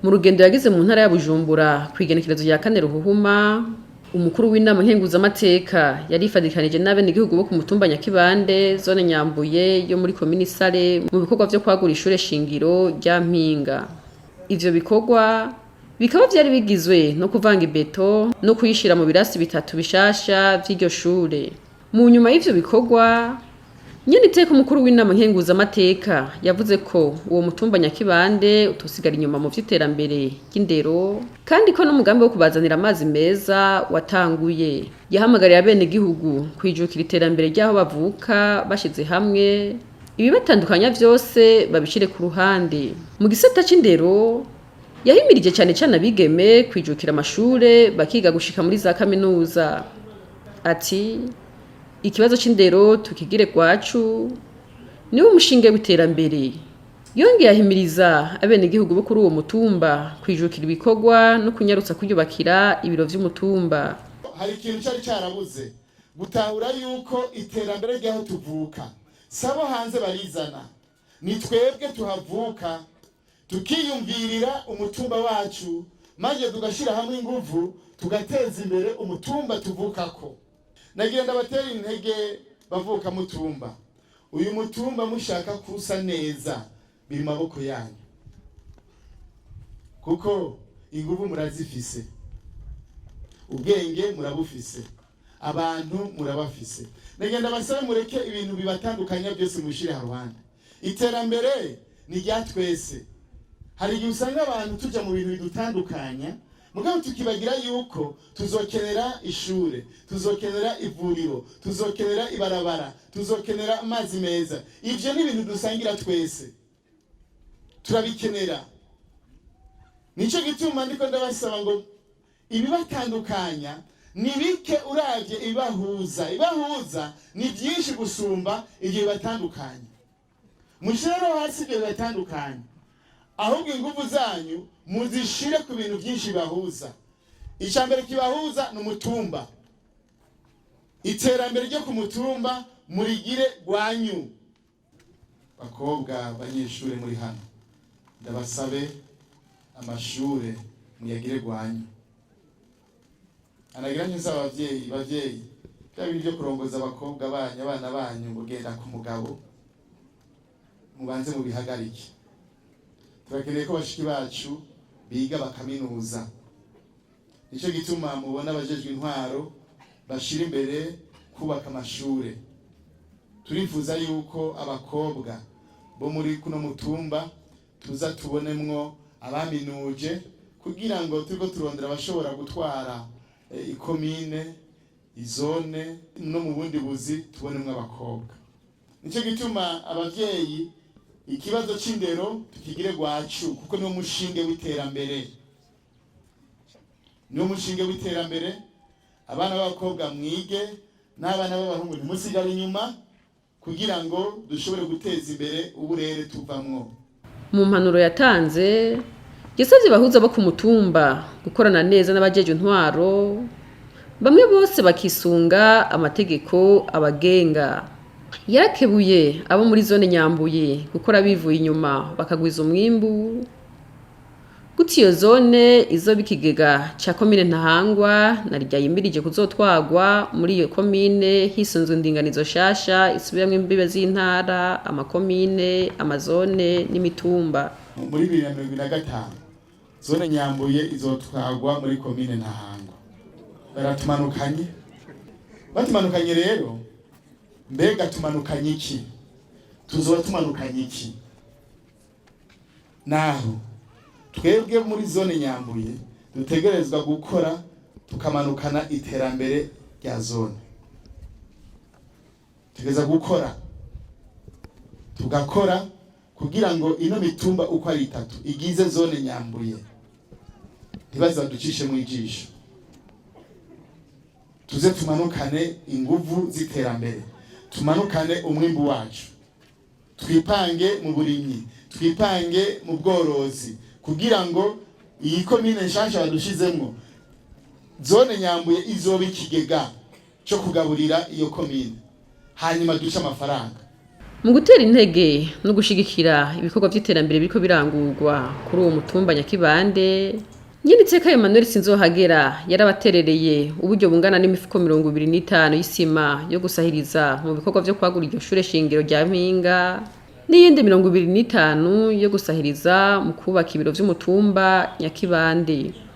Mu rugendo yagize mu ntara ya Bujumbura kw'igenekerezo rya 4 Ruhuhuma, umukuru w'inama nkenguzamateka yarifadikanije n'abenegihugu bo ku mutumba Nyakibande, zone Nyambuye yo muri komini Sare, mu bikorwa vyo kwagura ishure shingiro rya Mpinga. Ivyo bikorwa bikaba vyari bigizwe no kuvanga ibeto no kuyishira mu birasi bitatu bishasha vy'iryo shure. Mu nyuma y'ivyo bikorwa, nyene iteka umukuru w'inama nkenguzamateka yavuze ko uwo mutumba Nyakibande utosigara inyuma mu vy'iterambere ry'indero, kandi ko n'umugambi wo kubazanira amazi meza watanguye. Yahamagariye abenegihugu kwijukira iterambere ry'aho bavuka bashize hamwe, ibibatandukanya vyose babishire ku ruhande. Mu gisata c'indero, yahimirije cane cane abigeme kwijukira amashure bakiga gushika muri za kaminuza. Ati: "Ikibazo c'indero tukigire gwacu, niwo mushinge w'iterambere." Yongeye ahimiriza abenegihugu bo kuri uwo mutumba kwijukira ibikorwa no kunyarutsa kwiyubakira ibiro vy'umutumba. Hari ikintu cyari cyarabuze gutahura, yuko iterambere ry'aho tuvuka sabo hanze barizana, ni twebwe tuhavuka tukiyumvirira umutumba wacu, maze tugashyira hamwe inguvu, tugateza imbere umutumba tuvukako. Nagira ndabatera intege, bavuka mutumba, uyu mutumba mushaka kusa neza biri mu maboko yanyu, kuko inguvu murazifise, ubwenge murabufise, abantu murabafise. Nagenda basabe mureke ibintu bibatandukanya byose, mubishire haruhande. Iterambere ni rya twese. Hari igihe usanga abantu tuja mu bintu bidutandukanya, mugabo tukibagira yuko tuzokenera ishure, tuzokenera ivuriro, tuzokenera ibarabara, tuzokenera amazi meza. Ivyo ni ibintu dusangira twese, turabikenera. Nico gituma ndiko ndabasaba ngo ibibatandukanya ni bike uravye ibibahuza. Ibibahuza ni byinshi gusumba ibyo bibatandukanya. Mushyire rero hasi ibyo bibatandukanya, ahubwo ingufu zanyu muzishire ku bintu byinshi bibahuza. Icya mbere kibahuza ni umutumba. Iterambere ryo ku mutumba murigire rwanyu. Bakobwa, banyeshure muri hano, ndabasabe amashure muyagire rwanyu. Anagira neza abavyeyi, bavyeyi, bya bintu byo kurongoza abakobwa banyu, abana banyu, ngo genda ku mugabo, mubanze mubihagarike. Turakeneye ko bashiki bacu biga bakaminuza. Nicyo gituma mubona abajejwe intwaro bashira imbere kubaka amashure. Turifuza yuko abakobwa bo muri kuno mutumba tuza tubonemwo abaminuje, kugira ngo turiko turondera abashobora gutwara ikomine, izone no mu bundi buzi, tubonemwo abakobwa. Nicyo gituma abavyeyi, ikibazo c'indero tukigire gwacu, kuko niwo mushinge w'iterambere, niwo mushinge w'iterambere. Abana b'abakobwa mwige, n'abana b'abahungu ntimusigare inyuma, kugira ngo dushobore guteza imbere uburere tuvamwo. Mu mpanuro yatanze, yasavye abahuza bo ku mutumba gukorana neza n'abajejwe intwaro, bamwe bose bakisunga amategeko abagenga. Yarakebuye abo muri zone Nyambuye gukora bivuye inyuma bakagwiza umwimbu, gutyo iyo zone izoba ikigega ca komine Ntahangwa, na rya yimirije kuzotwagwa muri iyo komine hisunzwe indinganizo shasha isubiramwo imbibe z'intara, amakomine, amazone n'imitumba. Muri 2025 zone Nyambuye izotwagwa muri komine Ntahangwa. Baratumanukanye, batumanukanye rero, mbega tumanukanye iki? Tuzoba tumanukanye iki? Naho twebwe muri zone Nyambuye dutegerezwa gukora tukamanukana iterambere rya zone. Tugereza gukora, tugakora kugira ngo ino mitumba uko ari itatu igize zone Nyambuye ntibaze baducishe mu ijisho. Tuze tumanukane inguvu z'iterambere, tumanukane umwimbu wacu, twipange mu burimyi, twipange mu bworozi, kugira ngo iyi komine nshasha badushizemwo, zone Nyambuye izoba ikigega cyo kugaburira iyo komine, hanyuma duce amafaranga. Mu gutera intege no gushigikira ibikorwa vy'iterambere biriko birangurwa kuri uwo mutumba Nyakibande, Nyeniteka Emmanuel Sinzohagera yarabaterereye uburyo bungana n'imifuko 25 y'isima yo gusahiriza mu bikorwa vyo kwagura iryo shure shingiro rya Mpinga, n'iyindi 25 yo gusahiriza mu kubaka ibiro vy'umutumba Nyakibande.